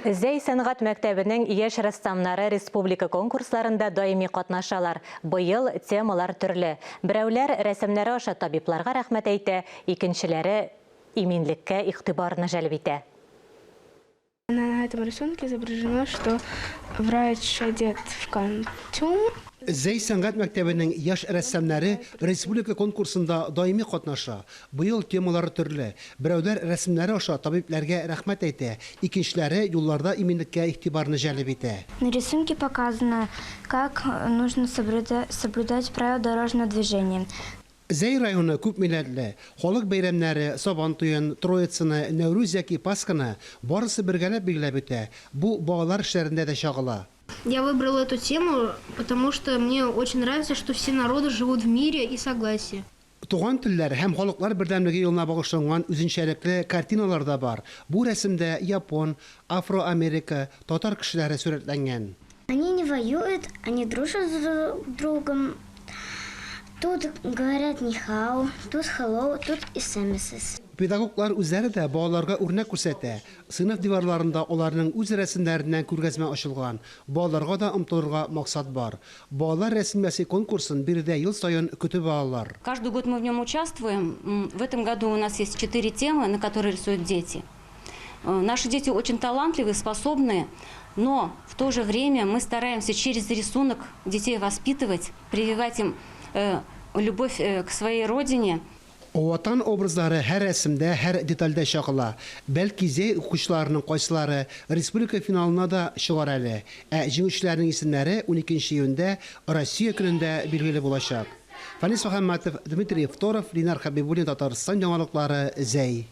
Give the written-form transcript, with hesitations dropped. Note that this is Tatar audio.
Зәй сәнгать мәктәбенең яшь рәссамнары республика конкурсларында даими катнашалар. Быел темалар төрле. Берәүләр рәсемнәре аша табибларга рәхмәт әйтә, икенчеләре иминлеккә игътибарны җәлеп итә. На этом рисунке изображено, что врач одет в костюм. Зәй сәнгать мәктәбенең яшь рәссамнары республика конкурсында даими катнаша. Быел темалары төрле. Берәүләр рәсемнәре аша табибләргә рәхмәт әйтә, икенчеләре юлларда иминлеккә игътибарны җәлеп итә. На рисунке показано, как нужно соблюдать правила дорожного движения. Зәй районы күпмилләтле. Халык бәйрәмнәре, Сабан туен, Троицаны, Нәүрүз яки Пасханы барысы бергәләп билгеләп үтә. Бу балалар эшләрендә дә чагыла. Я выбрала эту тему, потому что мне очень нравится, что все народы живут в мире и согласии. Туган телләр һәм халыклар бердәмлеге елына багышланган үзенчәлекле картиналар да бар. Бу рәсемдә япон, афроамерика, татар кешеләре сурәтләнгән. Они не воюют, они дружат с друг другом. Тут говорят нихао, тут hello, тут исәнмесез. Педагоглар үзләре дә балаларга үрнәк күрсәтә. Сыйныф диварларында аларның үз рәсемнәреннән күргәзмә ачылган. Балаларга да омтылырга максат бар. Балалар рәсем ясый конкурсын биредә ел саен көтеп алалар. Каждый год мы в нем участвуем. В этом году у нас есть четыре темы, на которые рисуют дети. Наши дети очень талантливые, способные, но в то же время мы стараемся через рисунок детей воспитывать, прививать им любовь к своей родине. Ватан образлары һәр рәсемдә, һәр детальдә чагыла. Бәлки Зәй укучыларының кайсылары республика финалына да чыгар әле. Ә җиңүчеләрнең исемнәре уникенче июньдә Россия көнендә билгеле булачак. Фәнис Мөхәммәтов, Дмитрий Второв, Линар Хәбибуллин, Татарстан яңалыклары, Зәй.